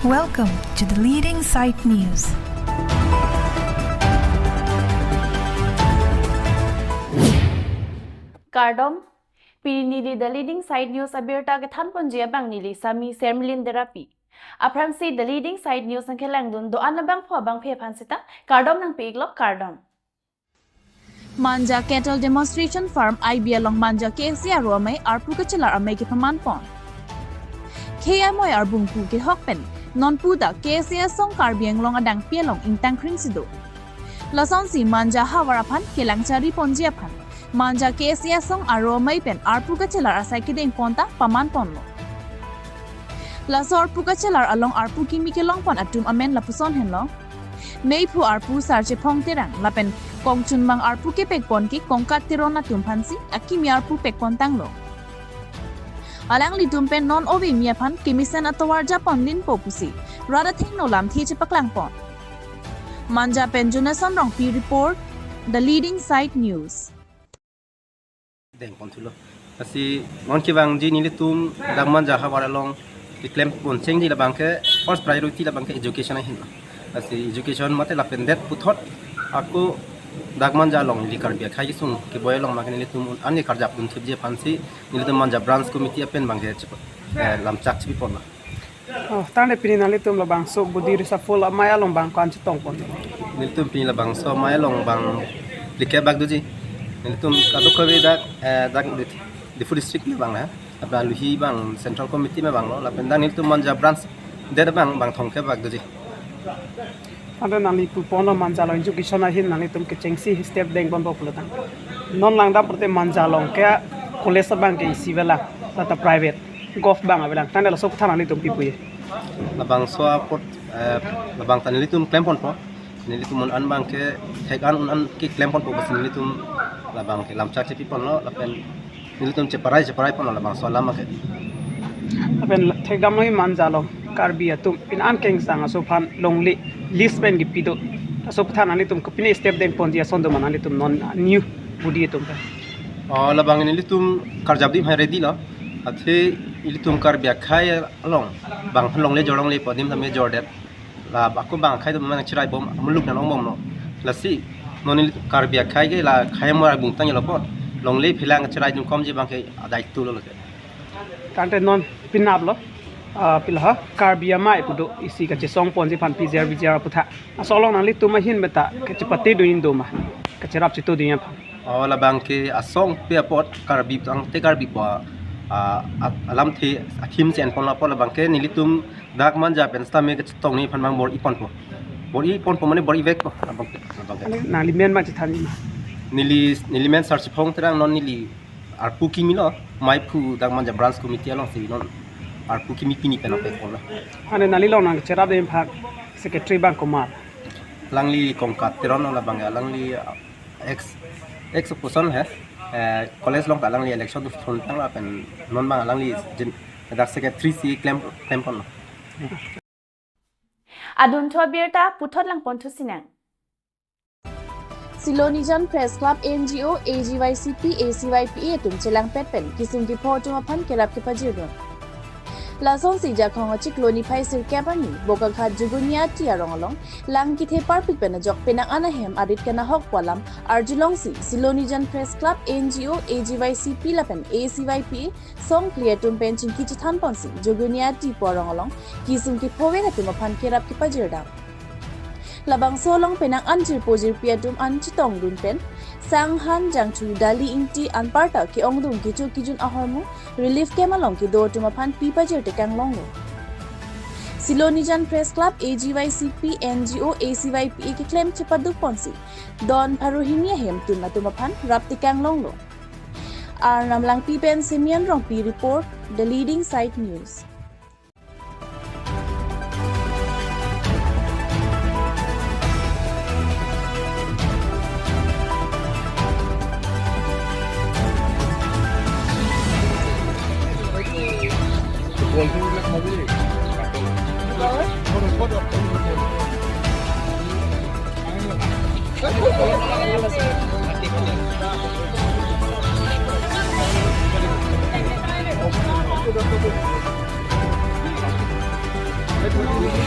Welcome to the Leading Site News. Kardom Pirinili the Leading Site News abirta ke thanpon jia bang nili sami sermlin therapy. Apram si the Leading Site News ang kelang dun do an bang pho bang phe phansita kardom nang peglok kardom. Manja Cattle Demonstration Farm IB along Manja KC Aromai Arpu ke chelar amai ke phaman pon. KMoi arbung pu ke hokpen non pu da KC song karbiang long adang pialong intang khring sido. Lason si Manja hawara phan kelangchari ponjia phan. Manja KC song aromai pen arpu ke chelar asai ke deng ponta paman pon lo. Lasor pu ke chelar along arpu kimi ke long pon atum amen lapuson hen lo. Mei phu arpu sarche phong terang lapen kongchun mang arpu ke pek pon ki kongkat terona tum phansi akimi arpu pek pon tang lo. Alang li tumpen non ovi mia phan kimisen atowar japon lin popusi rada thing no lam thi chepaklang pon. Manja Penjunason rong P report the Leading Site News. Deng pon thulo asi non ki bang ji nili tum dang manja ha waralong ki claim pon cheng ji la bang ke first priority la bang ke education hin asi education mate la pendet puthot aku dagman ja long li karbia khai sung ke boy long makan nili tum ani karjap dun thip je phansi nili tum manja branch committee apen bang ke lam chak chipi pon oh tane pini nali tum la bang so budi risa full maya long bang kan chi tong pon nili tum pini la bang so maya long bang like bag duji nili tum kadu khabi dak dak Diphu district me bang na apna luhi bang central committee me bang lo la pen da nili tum manja branch de bang bang thong ke bag duji anda nali pu pono manja long education a hin nali tum ke chengsi step deng bon pula tang non lang da prote manja long ke college bang ke sivela tata private golf bang abelang tanda la sok thana nali tum pipuye la bang so pot la bang tan nali tum claim pon po nali tum an bang ke thek an an ke claim pon po bas nali tum la bang ke lam cha che pipon lo la pen nali tum che parai pon la bang so lam ke la pen thek dam noi manja long karbi atum pin an keng sang aso phan longli list pen gi pido aso phan ani tum kopini step deng pon dia sondo man ani tum non new budi tum o la bang ni tum karjab dim ready lo athe ili tum kar bya khai along bang long le jorong le podim thame jordet la aku bang khai tum man chirai bom amuluk na long bom no la si non ili kar bya khai ge la khai mo bung tang lo pot long le philang chirai dum kom je bang ke dai tu lo ke tante non pinap lo pilha karbia mai pudo isi ka che song pon ji phan pjr bjr putha asolong nang li tuma hin beta ke chapati duin doma ka cherap chitu duin pha o la bang ke asong pe pot karbi tang te karbi pa alam the athim chen pon la pot la bang ke nilitum dak man ja pen sta me ke tong ni phan bang bor i pon po bor i pon po mane bor i vek po la bang ke na li men ma chi than ni nili nili men sar chi phong trang non nili ar pu ki mi lo mai phu dak man ja branch committee along si non ar pu kimi pini pen pe pon la ane nali long nang cherap dem phak secretary bang kumar langli kongkat teron la bang langli ex ex opposition hai college long ta langli election du thon tang la pen non bang langli dak secretary si claim claim pon adun thobirta puthot lang pon thusinang Silonijan Press Club NGO AGYCP ACYPA tum chelang pet pen kisum ki photo phan kerap ke pajir Lason si jakhong chikloni phai sir kapani bokakha jugunia tia ronglong langki the parpik pena jok pena anahem adit kana hok palam arjilong si Silonijan Press Club NGO AGYCP lapen ACYP song clear tum pen chingki chithan ponsi jugunia ti poronglong kisum ki phowena tum phan kerap ki pajirda labang solong penang anjir pojir piatum an chitong dun pen sang han jangchu dali ingti an parta ki ongdung ki chu kijun ahormu relief kemalong ki do tuma phan pipa jerte kanglong lo Silonijan Press Club AGYCP NGO ACYP ki claim chepadu ponsi don pharohinia hem tunna tuma phan rapti kanglong lo ar namlang pipen simian rong pi report the Leading Site News. Thank you.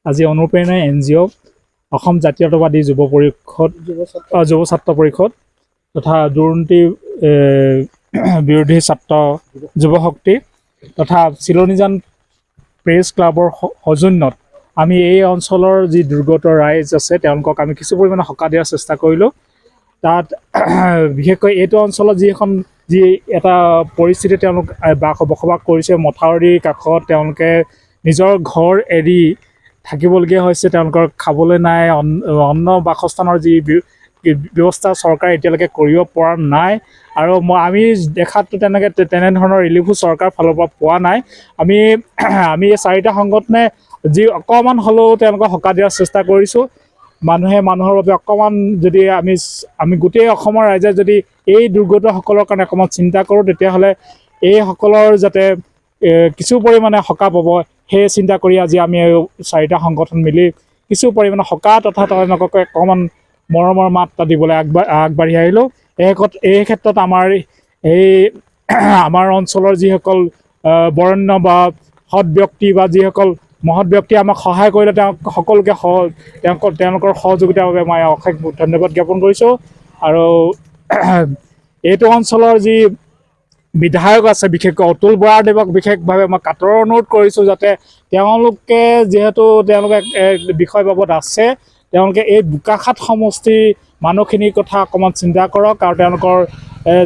আজি অনুপ্ৰেৰণা NGO' Assam জাতীয়তাবাদী যুৱ পৰিষদ যুৱ ছাত্ৰ পৰিষদ তথা দুৰ্নীতি বিৰোধী ছাত্ৰ যুৱ শক্তি তথা চিলনীজান প্ৰেছ ক্লাবৰ সৌজন্যত আমি এই অঞ্চলৰ যি দুৰ্গত ৰাইজ আছে তেওঁলোকক আমি কিছু পৰিমাণে সকাহ দিয়াৰ চেষ্টা কৰিলোঁ। তাত বিশেষকৈ এইটো অঞ্চলত যি এটা পৰিস্থিতি তেওঁলোক বসবাস কৰিছে, মথাউৰিৰ কাষত তেওঁলোকে নিজৰ ঘৰ এৰি থাকিবলগীয়া হৈছে, তেওঁলোকৰ খাবলৈ নাই, অন্ন বাসস্থানৰ যি ব্যৱস্থা চৰকাৰে এতিয়ালৈকে কৰিব পৰা নাই আৰু আমি দেখাততো তেনেকৈ তেনেধৰণৰ ৰিলিফো চৰকাৰৰ ফালৰ পৰা পোৱা নাই। আমি আমি এই চাৰিটা সংগঠনে যি অকণমান হ'লেও তেওঁলোকক সকাহ দিয়াৰ চেষ্টা কৰিছোঁ। মানুহে মানুহৰ বাবে অকণমান যদি আমি আমি গোটেই অসমৰ ৰাইজে যদি এই দুৰ্গতসকলৰ কাৰণে অকণমান চিন্তা কৰোঁ, তেতিয়াহ'লে এইসকলৰ যাতে কিছু পৰিমাণে সকাহ পাব সেই চিন্তা কৰি আজি আমি চাৰিটা সংগঠন মিলি কিছু পৰিমাণে সকাহ তথা তেওঁলোকক অকণমান মৰমৰ মাত এটা দিবলৈ আগবাঢ়ি আহিলোঁ। এই ক্ষেত্ৰত আমাৰ এই আমাৰ অঞ্চলৰ যিসকল বৰেণ্য বা সৎ ব্যক্তি বা যিসকল মহৎ ব্যক্তিয়ে আমাক সহায় কৰিলে, তেওঁক সকলোকে তেওঁলোকৰ সহযোগিতাৰ বাবে মই অশেষ ধন্যবাদ জ্ঞাপন কৰিছোঁ। আৰু এইটো অঞ্চলৰ যি বিধায়ক আছে, বিশেষকৈ অতুল বৰাদেৱক বিশেষভাৱে মই কাতৰ অনুৰোধ কৰিছোঁ যাতে তেওঁলোকে যিহেতু তেওঁলোকে বিষয় বাবদ আছে, তেওঁলোকে এই বোকাখাত সমষ্টিৰ মানুহখিনিৰ কথা অকণমান চিন্তা কৰক আৰু তেওঁলোকৰ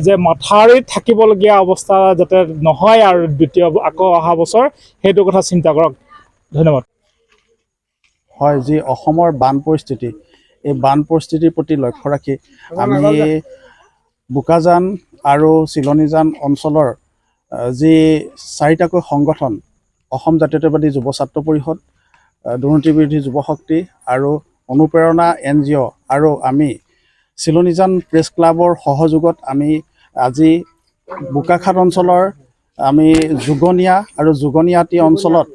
যে মথাউৰিত থাকিবলগীয়া অৱস্থা যাতে নহয় আৰু দ্বিতীয় আকৌ অহা বছৰ সেইটো কথা চিন্তা কৰক। ধন্যবাদ। হয়, যি অসমৰ বান পৰিস্থিতি, এই বান পৰিস্থিতিৰ প্ৰতি লক্ষ্য ৰাখি আমি বোকাজান আৰু চিলনীজান অঞ্চলৰ যি চাৰিটাকৈ সংগঠন, অসম জাতীয়তাবাদী যুৱ ছাত্ৰ পৰিষদ, দুৰ্নীতি বিৰোধী যুৱ শক্তি আৰু অনুপ্ৰেৰণা এনজিঅ' আৰু আমি চিলনীজান প্ৰেছ ক্লাবৰ সহযোগত আমি আজি বোকাখাত অঞ্চলৰ আমি যোগনীয়া আৰু যোগনীয়াটি অঞ্চলত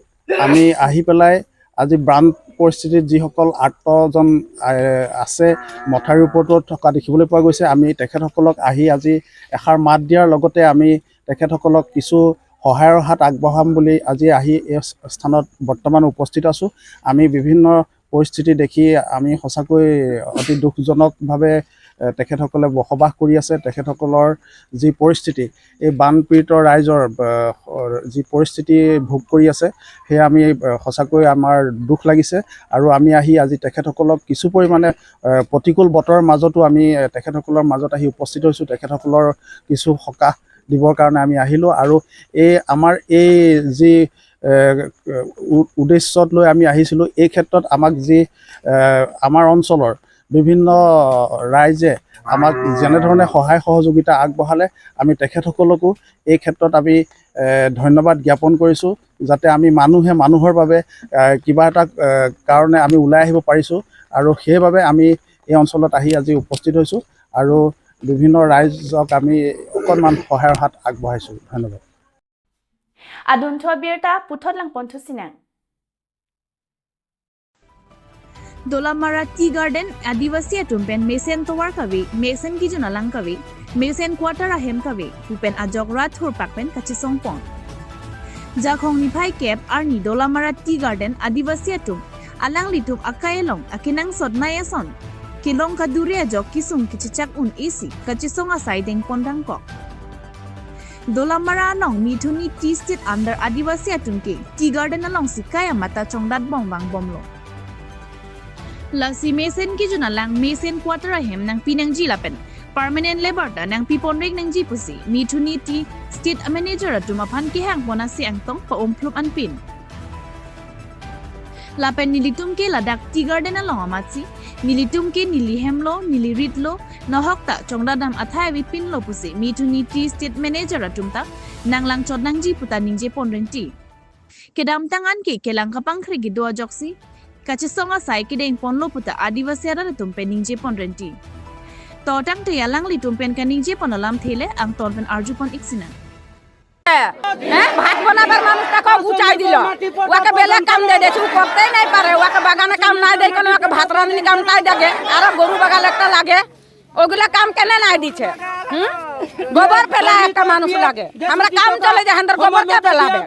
আমি আহি পেলাই আজি বান পৰিস্থিতিত যিসকল আৰ্তজন আছে মথাউৰিৰ ওপৰতো থকা দেখিবলৈ পোৱা গৈছে, আমি তেখেতসকলক আহি আজি এষাৰ মাত দিয়াৰ লগতে আমি তেখেতসকলক কিছু সহায়ৰ হাত আগবঢ়াম বুলি আজি আহি এই স্থানত বৰ্তমান উপস্থিত আছোঁ। আমি বিভিন্ন পৰিস্থিতি দেখি আমি সঁচাকৈ অতি দুখজনকভাৱে তেখেতসকলে বসবাস কৰি আছে। তেখেতসকলৰ যি পৰিস্থিতি, এই বানপীড়িত ৰাইজৰ যি পৰিস্থিতি ভোগ কৰি আছে, সেয়া আমি সঁচাকৈ আমাৰ দুখ লাগিছে আৰু আমি আহি আজি তেখেতসকলক কিছু পৰিমাণে প্ৰতিকূল বতৰৰ মাজতো আমি তেখেতসকলৰ মাজত আহি উপস্থিত হৈছোঁ। তেখেতসকলৰ কিছু সকাহ দিবৰ কাৰণে আমি আহিলোঁ আৰু এই আমাৰ এই যি উদ্দেশ্যত লৈ আমি আহিছিলোঁ, এই ক্ষেত্ৰত আমাক যি আমাৰ অঞ্চলৰ বিভিন্ন ৰাইজে আমাক যেনেধৰণে সহায় সহযোগিতা আগবঢ়ালে, আমি তেখেতসকলকো এই ক্ষেত্ৰত আমি ধন্যবাদ জ্ঞাপন কৰিছোঁ, যাতে আমি মানুহে মানুহৰ বাবে কিবা এটা কাৰণে আমি ওলাই আহিব পাৰিছোঁ আৰু সেইবাবে আমি এই অঞ্চলত আহি আজি উপস্থিত হৈছোঁ আৰু বিভিন্ন ৰাইজক আমি অকণমান সহায়ৰ হাত আগবঢ়াইছোঁ। ধন্যবাদ। Adun thua birta puthot lang ponthu sinang Dolamara tea garden Adivasi atumpen mesen towar kavi mesen kijuna lang kavi mesen quarter ahem kavi pupen ajok rat thur pakpen kachisong pon jakhong ni phai kep arni Dolamara tea garden Adivasi atum alang litum akaelong akinang sot nayason kilong kaduri ajok kisung kichichak un isi kachisong asai deng pondang kok Dolamara along Mithuni tea state under Adivasi atumke tea garden along sikaya mata chongdat bong bang bomlo Lasi mesen ki juna lang mesen quarter ahem nang pinang ji lapen permanent labor ta nang pipon rek nang ji pusi Mithuni tea state manager atuma phan ki hang pona si angtong pa omphlup an pin lapen nilitum ke ladak tea garden along amachi nilitum ke nili hemlo nili ritlo nohokta chongdadam athai wi pin lo pusi Mithuni tea state manager atumta nanglang chodnang ji puta ningje ponren ti kedam tangan ke kelang kapang khri gi doa joksi kachisonga sai ke deng ponlo puta Adivasi ara tumpe ningje ponren ti To tang te ya langli tumpen ka ningje pon lam thele ang ton pen arju pon iksina। হ্যাঁ, ভাত বানাবার মানুষটাকে গুচাই দিল, okay বেলেগ কাম দিয়ে দিয়েছে, ও করতেই নাই পারে। ওকে বাগানে কাম নাই দেয় কেন? ওকে ভাত রাঁধনি কামটাই দেখে, আর গরু বাগাল একটা লাগে, ওগুলা কাম কেন নাই দিছে? হুম, গোবর ফেলা একটা মানুষ লাগে, আমরা কাম চলে যায়, আমাদের গোবর কে ফেলাবে?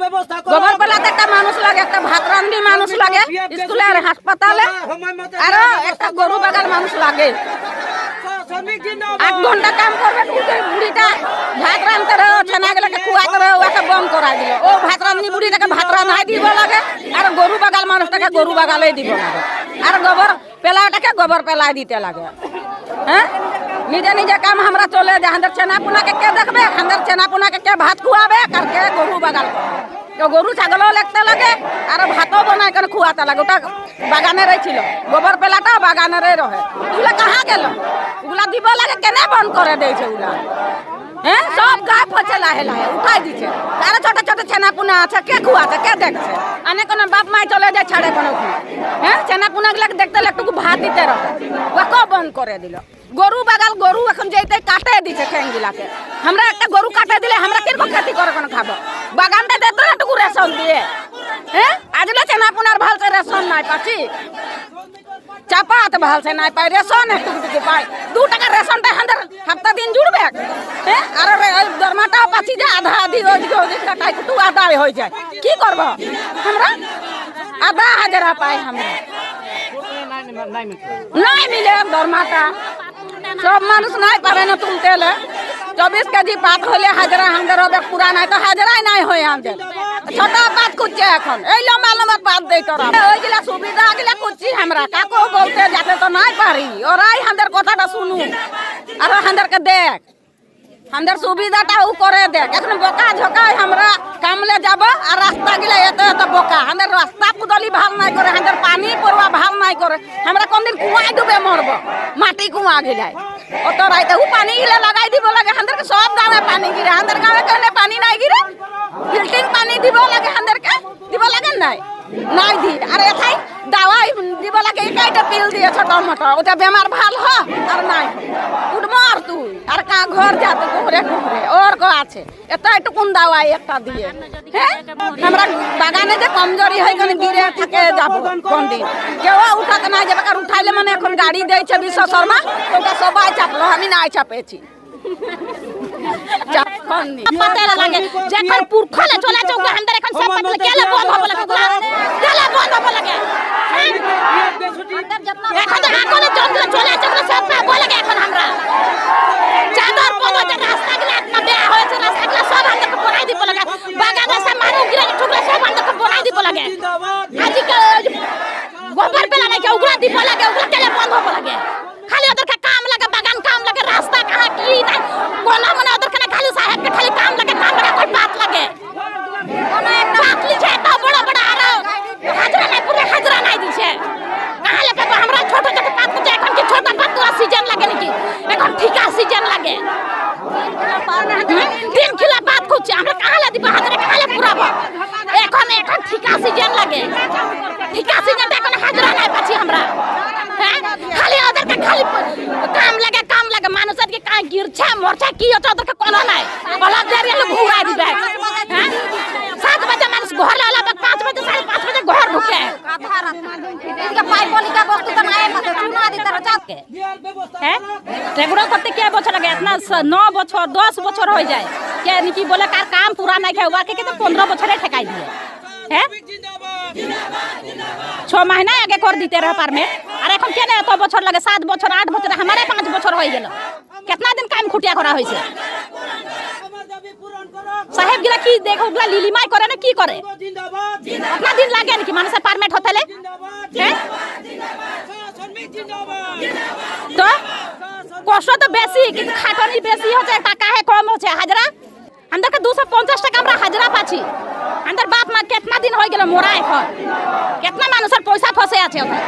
গোবর ফেলাতে একটা মানুষ লাগে, একটা ভাত রাঁধনি মানুষ লাগে স্কুলে আর হাসপাতালে, আর একটা গরু বাগাল মানুষ লাগে। 8 ঘন্টা কাম করবে বুড়িটা, ভাত রাঁধতে রহে, ছেনাগুলোকে খুয়াতে রহে, ওকে বন্ধ করাই দিল। ও ভাত রাঁধনি বুড়িটাকে ভাত রাঁধাই দিব লাগে, আর গরু বাগাল মানুষটাকে গরু বাগালে দিব লাগে, আর গোবর পেলাটাকে গোবর পেলাই দিতে লাগে। হ্যাঁ, নিজে নিজে কাম আমরা চলে যায়। আমাদের ছেনা পোনাকে কে দেখবে? আমাদের ছেনা পোনাকে কে ভাত খুয়াবে আর কে গরু বাগাল? তো গরু ছাগলও লাগতে লাগে, আর ভাতও বানায় কেন খুয়াতে লাগে। ওটা বাগানেরই ছিল, গোবর পেলাটাও বাগানেরই রহে। ওগুলা কাহা গেল? ওগুলা দিব লাগে, কেন বন্ধ করে দিয়েছে ওগুলা? হ্যাঁ, সব গায়ে ফচে লাহে লাহে উঠাই দিছে। তারা ছোট ছোট ছেনা পোনা আছে, কে খুয়াছে, কে দেখছে? অনেক কোনো বাপ মাই চলে যায় ছাড়ে কোনো। হ্যাঁ, ছেনা পোনা গুলা দেখতে একটু ভাত দিতে রহে, ওকেও বন্ধ করে দিল। গরু বাগাল গরু এখন যেতে কাটে দিছে ঠ্যাং গুলাকে। আমরা একটা গরু কাটে দিলে আমরা কিরকম খেতি করে কোনো খাবো? বাগানটা দিত না একটু রেশন দিয়ে। হ্যাঁ, আজলে ছেনা পোনার ভালসে রেশন নাই পাচ্ছি, চাপাত ভালসে নাই পাই, রেশন একটু টুকু পাই, 2 টাকা রেশনটা আমাদের সপ্তাহ দিন জুড়বে। হ্যাঁ, আর দরমাটাও পাচ্ছি যে আধা আধি ওদিকে ওদিকে কাটাই কুটু আদায় হয়ে যায়। কি করবো আমরা? আধা হাজারা পাই আমরা, নাই মিলে দরমাটা। সব মানুষ নাই পারে না তুলতে। 24 কেজি পাত হলে হাজারা আমাদের হবে পুরা, নাই তো হাজারাই নাই হয় আমাদের। ছোট পাত খুঁজছে এখন, এই লম্বা লম্বা পাত দেয় তোরা। ওইগুলা সুবিধা গুলা খুঁজছি আমরা, কাকু বলতে যাতে তো নাই পারি, ওরাই আমাদের কথাটা শুনু আর আমাদেরকে দেখ, আমাদের সুবিধাটা ও করে দেখ। এখন বোকা ঝোকাই আমরা কামলে যাব, আর রাস্তা গিলা এত এত বোকা, আমাদের রাস্তা কুদলি ভাল নাই করে, আমাদের পানি পড়বা ভাল নাই করে, আমরা কোনদিন কুয়ায় ডুবে মরব, মাটি কুয়া গিলাই অত রাইতে ও পানি গিলা লাগাই দিব লাগে। আমাদেরকে সব গাঁয়ে পানি গিরে, আমাদের গাঁয়ে কেন পানি নাই গিরে? ফিল্টিং পানি দিব লাগে আমাদেরকে, দিব লাগে নাই নাই দি। আর এথাই দাওয়াই দিব লাগে, একাইটা পিল দিয়ে ছোট মোটো, ওটা বেমার ভাল হ আর নাই উঠমর তুই আর কা ঘর যা তো কুহরে কুহরে ওর কো আছে এত একটুকুন দাওয়াই একটা দিয়ে। হ্যাঁ, আমরা বাগানে যে কমজোরি হয়ে গেলে গিরে থাকে যাব কোন দিন, কেউ উঠাতে নাই যাবে, কারণ উঠাইলে মানে এখন গাড়ি দিয়েছে বিশ্ব শর্মা, ওটা সবাই চাপলো, আমি নাই চাপেছি। যখন পুরখলে চলে চৌক আমাদের এখন সব পাতলে কেলে বন্ধ হবে লাগে, কেলে বন্ধ হবে লাগে। এখন তো আকলে জঙ্গলে চলে চৌক সব পাবো লাগে। এখন আমরা চাদর পদো যে রাস্তাগুলো এত বেয়া হয়েছে, রাস্তাগুলো সব আমাদেরকে বনাই দিব লাগে। বাগান রাস্তা মারু গিরে ঠুকরা সব আমাদেরকে বনাই দিব লাগে। আজকে গোবর পেলা নাকি ওগুলা দিব লাগে, ওগুলা কেলে বন্ধ হবে লাগে? খালি ওদেরকে কাম লাগে, বাগান কাম লাগে, রাস্তা কাহা কি নাই কোনা মানে ওদেরকে না, খালি সাহেবকে খালি কাম লাগে, কাম লাগে কোন বাত লাগে বাত লিছে এত বড় বড়, আর হাজরা নাই, পুরো হাজরা নাই দিছে। কাহা লাগে আমরা ছোট ছোট পাত করছে। এখন কি ছোট পাত তোলা সিজন লাগে নাকি? এখন ঠিকা সিজন লাগে। 3 কিলো পাত করছে আমরা, কাহা দিব হাজরা, কাহা পুরাবো? এখন এখন ঠিকা সিজন লাগে, ঠিকা সিজন এখন হাজরা নাই পাচ্ছি আমরা। হ্যাঁ, খালি ওদেরকে খালি কাম লাগে, কাম লাগে। মানুষের কি কাঁ গিরছে মরছে কি হচ্ছে ওদেরকে কোনো নাই, ওলা দেরি হলে ঘুরাই দিবে। হ্যাঁ, 7 বাজে মানুষ ঘর লালা, 5 বাজে 5:30 বাজে ঘর ঢুকে। হ্যাঁ, রেগুলার করতে কে বছর লাগে? এতনা 9 বছর 10 বছর হয়ে যায়। কে নাকি বলে কার কাম পুরা নাই খায়, ওকে তো 15 বছরে ঠেকাই দিয়ে। হ্যাঁ, 6 महीना आगे कर दीते रह पारमेट, और এখন কেন এত বছর লাগে? 7 বছর 8 বছর, हमारे 5 বছর হয়ে গেল। कितना दिन काम খুটিয়া করা হয়েছে? সাহেব গিলা কি দেখো, ওগুলা লিলিমাই করে না কি করে? আপনার দিন লাগে নাকি মানুষের পারমিট হতে? হ্যাঁ, তো কষ্ট তো বেশি, কিন্তু খাটনি বেশি হচ্ছে, টাকা হে কম হচ্ছে। হাজরা আমাদেরকে 250 টাকা আমরা হাজরা পাচ্ছি। আমাদের বাপ মা কেतना दिन হয়ে গেল মোরা, এখন কেतना মানুষের পয়সা ফসে আছে ওখানে।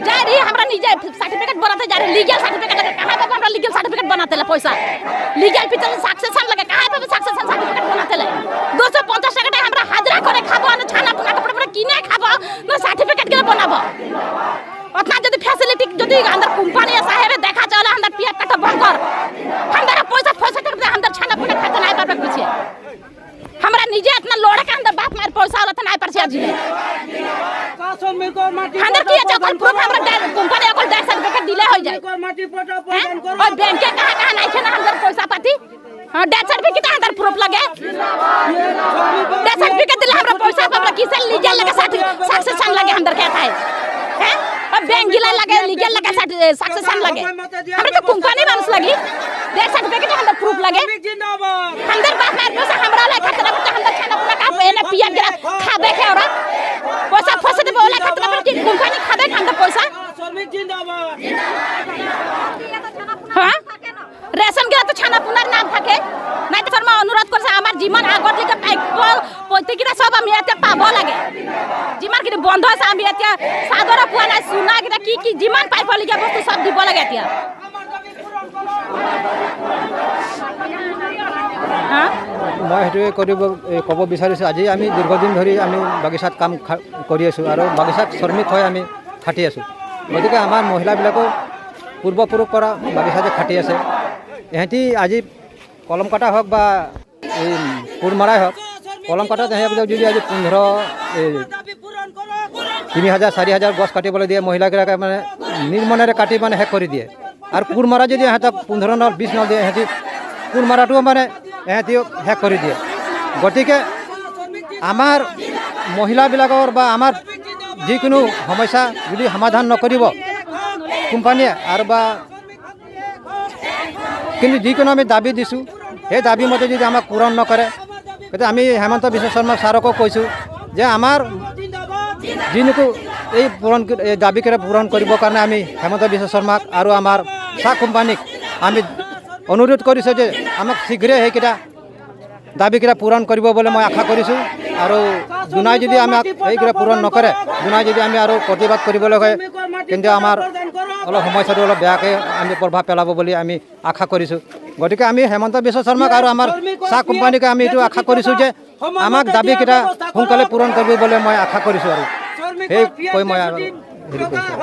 যাই রি আমরা নিজে সার্টিফিকেট বানাতে যাই, লিগ্যাল সার্টিফিকেট লাগে। কাহা পাবো আমরা লিগ্যাল সার্টিফিকেট বানাতে পয়সা? লিগ্যাল পিছনে সাকসেশন লাগে, কাহা পাবো সাকসেশন সার্টিফিকেট বানাতে? 250 টাকাটা আমরা হাজরা করে খাবো, না ছানা পোনা কাপড় পরে কিনে খাবো, না সার্টিফিকেট গেলে বানাবো। ওतना যদি ফ্যাসিলিটি যদি আমাদের কোম্পানি সাহেবে দেখা চলে, আমাদের পিএফ কাটা বন্ধ কর। নিজে এতনা লড়ে के अंदर बाप मार পয়সা হলো নাই পারছি আজি আমাদের কি আছে অকল প্রুফ আমরা কোম্পানি অকল ডেথ সার্টিফিকেট দিলে হয়ে যায় ওই ব্যাংকে কাহা কাহা নাই না আমাদের পয়সা পাতি। হ্যাঁ ডেথ সার্টিফিকেট আমাদের প্রুফ লাগে, ডেথ সার্টিফিকেট দিলে আমরা পয়সা পাবো কিসের লিগেল লাগে সাকসেশন লাগে আমাদের কে है। হ্যাঁ और बैंक गिला লাগে লিগেল লাগে সাকসেশন লাগে, আমরা তো কোম্পানি মানুষ লাগি ডেথ সার্টিফিকেট আমাদের প্রুফ লাগে। আমাদের বাপ মার পয়সা আমরা লাই খাতে না আমাদের খানা পুরা কাপ এনে পিয়া গিরা খাবে খে ওরা পয়সা ফসে দেবে ওলা খাতে না কি কোম্পানি খাবে আমাদের পয়সা। হ্যাঁ রেশন গিলা তো ছানা পুনার নাম থাকে নাই তো শর্মা অনুরোধ করছে আমার যিমান আগত লিখে পাইপ প্রত্যেকটা সব আমি এতিয়া পাব লাগে, যিমান কিন্তু বন্ধ আছে আমি এতিয়া চাদৰ পোৱা নাই চুনা কিটা কি কি যিমান পাইপলগীয়া বস্তু সব দিব লাগে এতিয়া। মই সেইটোৱে কৰিব ক'ব বিচাৰিছোঁ, আজি আমি দীৰ্ঘদিন ধৰি আমি বাগিচাত কাম কৰি আছোঁ আৰু বাগিচাত শ্ৰমিক হৈ আমি খাটি আছোঁ। গতিকে আমাৰ মহিলাবিলাকো পূৰ্বপুৰুষ পৰা বাগিচাতে খাটি আছে। ইহঁতি আজি কলম কটা হওক বা এই কোৰ মৰাই হওক, কলম কটাত সেইবিলাক যদি আজি 15 3,000 4,000 গছ কাটিবলৈ দিয়ে, মহিলাবিলাকে মানে নিৰ্মনেৰে কাটি মানে শেষ কৰি দিয়ে। আৰু কোৰ মৰা যদি ইহঁতক 15 নল 20 নল দিয়ে, ইহঁতি কোৰ মৰাটোও মানে ইহঁতিও শেষ কৰি দিয়ে। গতিকে আমাৰ মহিলাবিলাকৰ বা আমাৰ যিকোনো সমস্যা যদি সমাধান নকৰিব কোম্পানীয়ে আৰু বা কিন্তু যিকোনো আমি দাবী দিছোঁ, সেই দাবী মতে যদি আমাক পূৰণ নকৰে, গতিকে আমি হেমন্ত বিশ্ব শৰ্মা ছাৰকো কৈছোঁ যে আমাৰ যিনেকি এই পূৰণ এই দাবীকেইটা পূৰণ কৰিবৰ কাৰণে আমি হেমন্ত বিশ্ব শৰ্মাক আৰু আমাৰ চাহ কোম্পানীক আমি অনুৰোধ কৰিছোঁ যে আমাক শীঘ্ৰে সেইকেইটা দাবীকেইটা পূৰণ কৰিব বুলি মই আশা কৰিছোঁ। আৰু দুনাই যদি আমাক সেইকেইটা পূৰণ নকৰে, দুনাই যদি আমি আৰু প্ৰতিবাদ কৰিবলৈ হয়, কিন্তু আমাৰ অলপ সমস্যাটো অলপ বেয়াকৈ আমি প্ৰভাৱ পেলাব বুলি আমি আশা কৰিছোঁ। গতিকে আমি হেমন্ত বিশ্ব শৰ্মাক আৰু আমাৰ চাহ কোম্পানীকে আমি এইটো আশা কৰিছোঁ যে আমাক দাবীকেইটা সোনকালে পূৰণ কৰিব বুলি মই আশা কৰিছোঁ। আৰু সেই কৈ মই আৰু হেৰি কৰিছোঁ।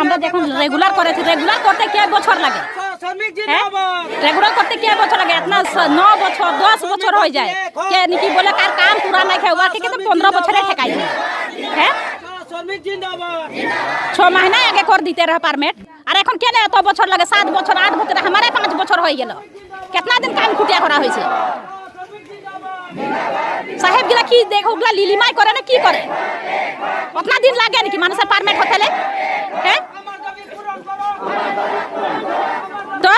আমরা যখন রেগুলার করেছি, রেগুলার করতে কে বছর লাগে, রেগুলার করতে কে বছর লাগে, এতনা 9 বছর 10 বছর হয়ে যায় কে নাকি বলে কার কাম পুরা নাই খায়, ওকে কিন্তু 15 বছরে ঠেকাই। হ্যাঁ 6 महीना आगे कर दिते रहे पारमेट, और এখন কেন এত বছর লাগে, 7 বছর 8 বছর, हमारे 5 বছর হয়ে গেল, কেतना দিন কাম খুটিয়া করা হয়েছে। সাহেব গিলা কি দেখো ওগুলা লিলিমাই করে না কি করে, কতনা দিন লাগে নাকি মানুষের পারমিট হতে? হ্যাঁ তো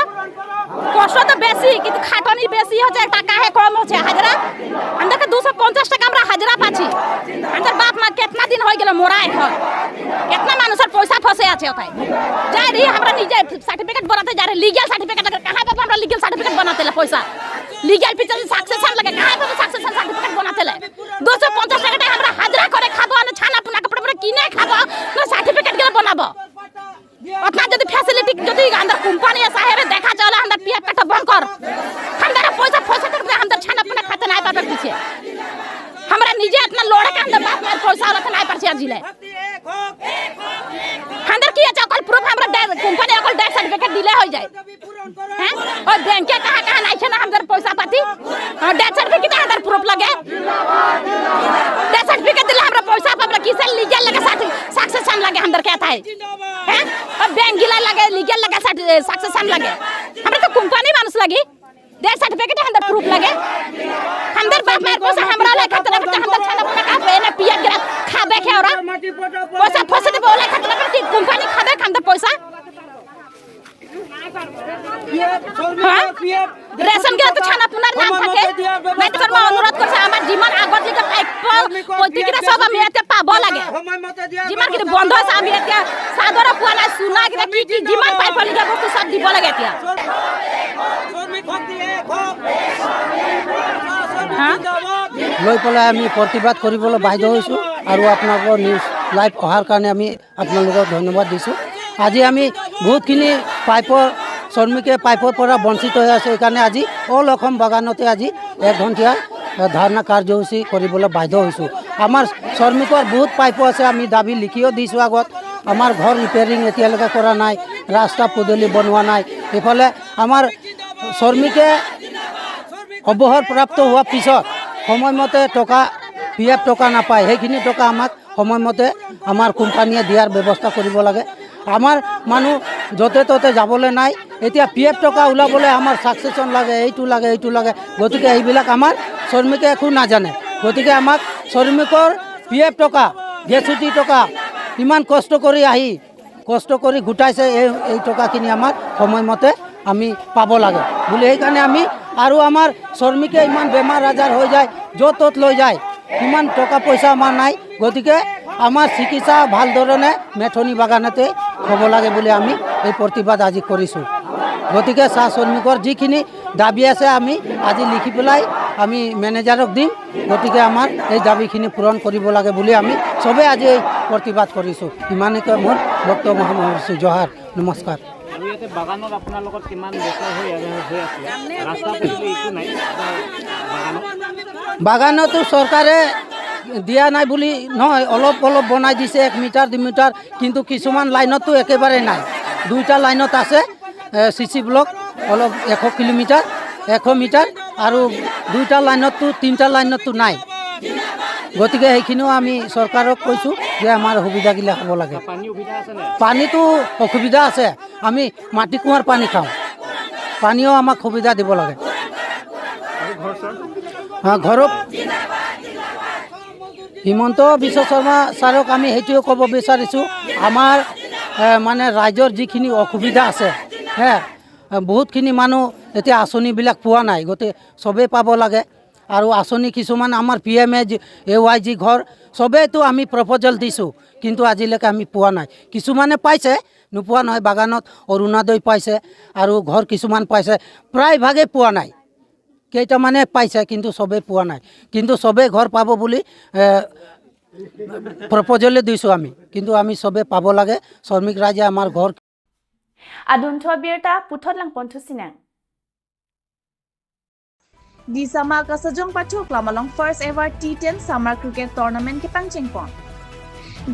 কষ্ট তো বেশি কিন্তু খাটনি বেশি হচ্ছে, টাকা হে কম হচ্ছে। হাজরা আমাদেরকে 250 টাকা আমরা হাজরা পাচ্ছি। আমাদের বাপ মা কেतना দিন হয়ে গেল মোরা, এখন কেतना মানুষের পয়সা ফসে আছে ওথায় যাই রি। আমরা নিজে সার্টিফিকেট বানাতে যাই রে, লিগ্যাল সার্টিফিকেট লাগে, কাহা পাবো আমরা লিগ্যাল সার্টিফিকেট বানাতে লে পয়সা, লিগ্যাল পিছনে সাকসেশন লাগে, কাহা পাবো সাকসেশন সার্টিফিকেট বানাতে লে। 250 টাকাটা আমরা হাজরা করে খাবো না ছানা পুনা কাপড় পরে কিনে খাবো না সার্টিফিকেট গেলে বানাবো। उतना যদি ফ্যাসিলিটি যদি আমাদের কোম্পানি সাহেব দেখা চলে আমাদের পিএফ কাটা বন্ধ কর, আমাদের পয়সা ফসে থাকবে, আমাদের ছানা পুনা খাতে নাই পারবে পিছে। আমরা নিজে এতনা লড়ে के আমাদের বাপ মার পয়সা হলো নাই পারছি আজিলে। আমাদের কি আছে অকল প্রুফ আমরা কোম্পানি অকল ডেথ সার্টিফিকেট দিলে হয়ে যায়। হ্যাঁ ওই ব্যাংকে কাহা কাহা নাই না আমাদের পয়সা পাতি, ডেথ সার্টিফিকেট আমাদের প্রুফ লাগে, ডেথ সার্টিফিকেট দিলে আমরা পয়সা পাবো কিসের লিগেল লাগে সাকসেশন লাগে আমাদের কে है। হ্যাঁ और बैंक गिला লাগে লিগেল লাগে সাকসেশন লাগে, আমরা তো কোম্পানি মানুষ লাগি, ডেথ সার্টিফিকেট আমাদের প্রুফ লাগে। আমাদের বাপ মার পয়সা আমরা লাই খাতে না, আমাদের ছানা পুনা খাবে না পিয়া গিরা খাবে খে ওরা পয়সা ফসে দেবে ওলা খাতে না কি কোম্পানি খাবে আমাদের পয়সা। রেশন গিলা তো ছানা পুনার নাম থাকে নাই তো শর্মা অনুরোধ করছে আমার যিমান আগত লিখে পাইপ প্রত্যেকটা সব আমি এতিয়া পাব লাগে, যিমান কিন্তু বন্ধ আছে আমি এতিয়া চাদৰ পোৱা নাই চুনা কিটা কি কি যিমান পাইপলগীয়া বস্তু সব দিব লাগে এতিয়া। লৈ পেলাই আমি প্ৰতিবাদ কৰিবলৈ বাধ্য হৈছোঁ আৰু আপোনালোকৰ নিউজ লাইভ অহাৰ কাৰণে আমি আপোনালোকক ধন্যবাদ দিছোঁ। আজি আমি বহুতখিনি পাইপৰ শ্ৰমিকে পাইপৰ পৰা বঞ্চিত হৈ আছে, সেইকাৰণে আজি অল অসম বাগানতে আজি 1 ঘণ্টীয়া ধৰ্ণা কাৰ্যসূচী কৰিবলৈ বাধ্য হৈছোঁ। আমাৰ শ্ৰমিকৰ বহুত পাইপো আছে, আমি দাবী লিখিও দিছোঁ আগত। আমাৰ ঘৰ ৰিপেয়াৰিং এতিয়ালৈকে কৰা নাই, ৰাস্তা পদূলি বনোৱা নাই। ইফালে আমাৰ শ্ৰমিকে অৱসৰপ্ৰাপ্ত হোৱাৰ পিছত সময়মতে টকা পি এফ টকা নাপায়, সেইখিনি টকা আমাক সময়মতে আমাৰ কোম্পানীয়ে দিয়াৰ ব্যৱস্থা কৰিব লাগে। আমাৰ মানুহ য'তে ত'তে যাবলৈ নাই, এতিয়া পি এফ টকা ওলাবলৈ আমাৰ ছাকচেছন লাগে, এইটো লাগে এইটো লাগে, গতিকে এইবিলাক আমাৰ শ্ৰমিকে একো নাজানে। গতিকে আমাক শ্ৰমিকৰ পি এফ টকা, গ্ৰেচুইটি টকা ইমান কষ্ট কৰি আহি কষ্ট কৰি গোটাইছে, এই টকাখিনি আমাৰ সময়মতে আমি পাব লাগে বুলি সেইকাৰণে আমি। আৰু আমাৰ শ্ৰমিকে ইমান বেমাৰ আজাৰ হৈ যায়, য'ত ত'ত লৈ যায়, ইমান টকা পইচা আমাৰ নাই, গতিকে আমাৰ চিকিৎসা ভাল ধৰণে মেথনি বাগানতে হ'ব লাগে বুলি আমি এই প্ৰতিবাদ আজি কৰিছোঁ। গতিকে চাহ শ্ৰমিকৰ যিখিনি দাবী আছে আমি আজি লিখি পেলাই আমি মেনেজাৰক দিম, গতিকে আমাৰ এই দাবীখিনি পূৰণ কৰিব লাগে বুলি আমি চবেই আজি এই প্ৰতিবাদ কৰিছোঁ। ইমানকে মোৰ বক্তব্য সামৰিছোঁ। জহাৰ, নমস্কাৰ। বাগানতো চৰকাৰে দিয়া নাই বুলি নহয়, অলপ অলপ বনাই দিছে, 1 মিটাৰ 2 মিটাৰ, কিন্তু কিছুমান লাইনততো একেবাৰে নাই। দুইটা লাইনত আছে চি চি ব্লক অলপ 100 কিলোমিটাৰ 100 মিটাৰ, আৰু দুইটা লাইনততো তিনিটা লাইনততো নাই। গতিকে সেইখিনিও আমি চৰকাৰক কৈছোঁ যে আমাৰ সুবিধাগিলা হ'ব লাগে। পানীটো অসুবিধা আছে, আমি মাটি কুঁৱাৰ পানী খাওঁ, পানীও আমাক সুবিধা দিব লাগে। ঘৰত হিমন্ত বিশ্ব শৰ্মা ছাৰক আমি সেইটোৱে ক'ব বিচাৰিছোঁ, আমাৰ মানে ৰাইজৰ যিখিনি অসুবিধা আছে, হে বহুতখিনি মানুহ এতিয়া আঁচনিবিলাক পোৱা নাই, গতিকে চবেই পাব লাগে। আৰু আঁচনি কিছুমান আমাৰ P M A Y G ঘৰ চবেইতো আমি প্ৰপ'জেল দিছোঁ, কিন্তু আজিলৈকে আমি পোৱা নাই। কিছুমানে পাইছে, নোপোৱা নহয়, বাগানত অৰুণোদয় পাইছে আৰু ঘৰ কিছুমান পাইছে, প্ৰায়ভাগেই পোৱা নাই, কেইটামানে পাইছে কিন্তু চবেই পোৱা নাই। কিন্তু চবেই ঘৰ পাব বুলি প্ৰপ'জেলে দিছোঁ আমি, কিন্তু আমি চবেই পাব লাগে। শ্ৰমিক ৰাইজে আমাৰ ঘৰ আদুন থোৱা বিৰতা পুথত লাং পন্থু সিনাং Disama kasajong pathuk lamalong first ever T10 summer cricket tournament ke pangchengpon.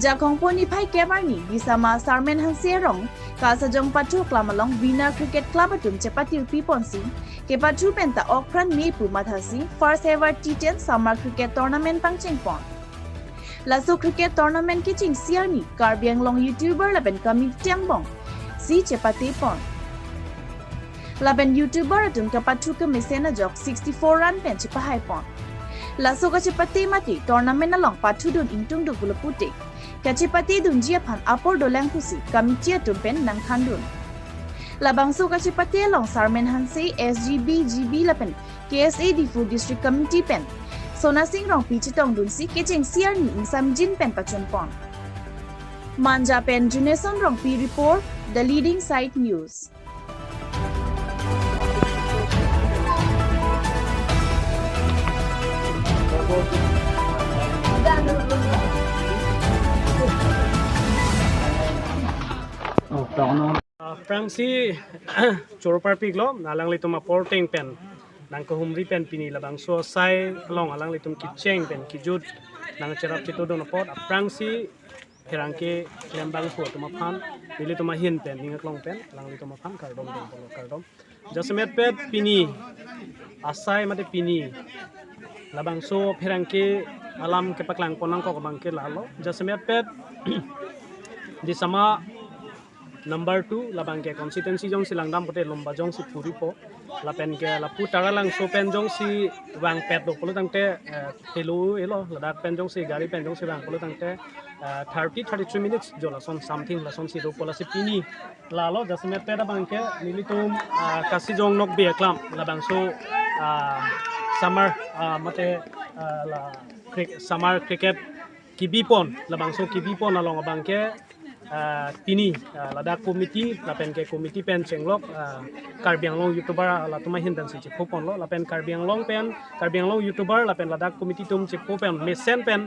Jakhongpo ni phai kebarni Disama Sarmen Hanserong kasajong pathuk lamalong winner cricket club atum chepatir piponsi ke pathu penta okran mepu madhasi first ever T10 summer cricket tournament pangchengpon. Laso cricket tournament ke ching siarni Karbianglong YouTuber laben kamit tiangbong si chepate pon. Laben YouTuber atum kapathu ke mesena jok 64 run pen chipahai pon. Laso ka chipate mati tournament along pathu dun ingtung du gulapute. Kachipati dun jia phan apor dolang pusi kamitia tum pen nang khandun. Labangso ka chipate along Sarmen Hanse SGB GB lapen KSA Difu District Committee pen. Sona Singh rong pichitong dun si kecheng siar ni insam jin pen pachun pon. Manja pen Juneson rong pi report the leading site news. Prangsi chorpar piglo alang litum aporting pen nang ko humri pen pini labang so sai along alang litum kicheng pen kijut nang cherap chito don apot prangsi herangke lembang pho tuma phan nili tuma hin pen ningak long pen alang litum phan kardom don polo kardom jasemet pet pini asai mate pini labang so herangke alam ke paklang ponang ko bangke lalo jasemet pet di sama number 2 labang ke constituency jong si langdam pote lomba jong si puri po lapen ke lapu taralang so pen jong si wang pet do polo tangte helu elo ladak pen jong si gari pen jong si wang polo tangte 30 33 minutes jo lason something lason si do pola si pini lalo jasmet peta bang ke nilitum kasi jong nok be aklam labang so summer mate la summer cricket kibipon labang so kibipon along abang ke pini ladak committee lapen ke committee pen chenglok Karbianglong YouTuber la tuma hin pen si chepopon lo lapen Karbianglong pen Karbianglong YouTuber lapen ladak committee tum chepopen mesen pen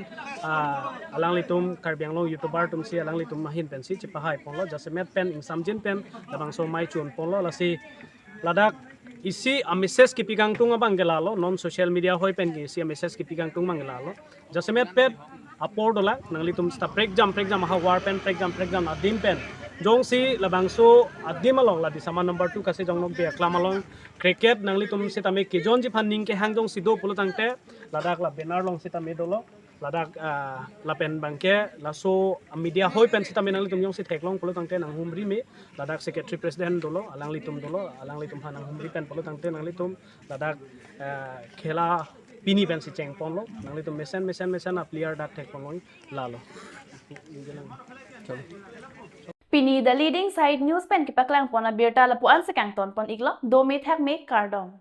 alang litum Karbianglong YouTuber tum si alang litum mahin pen si chepahai pon lo jasemet pen ingsamjin pen labang so mai chun pon lo lasi ladak isi amises ki pigang tung abang gelalo non social media hoi pen ki isi amises ki pigang tung mangelalo jasemet pet apor dola nangli tum sta prek jam ha war pen prek jam adim pen Jong si labangso adim along la disama number 2 kasi jong nok be aklam along cricket nangli tum si tame kejon ji phan ning ke hang jong si do pulo tangte ladak la banner long si tame dolo ladak lapen bangke laso media hoi pen si tame nangli tum jong si theklong pulo tangte nang humri me ladak secretary president dolo alang li tum dolo alang li tum phan nang humri pen pulo tangte nangli tum ladak khela pini pen si cheng pon lo nangli tum mesen mesen mesen a player dak thek pon lalo. Pini the leading side news pen ki paklang pon a birta la puan se kang ton pon iglo do me thak me kardom.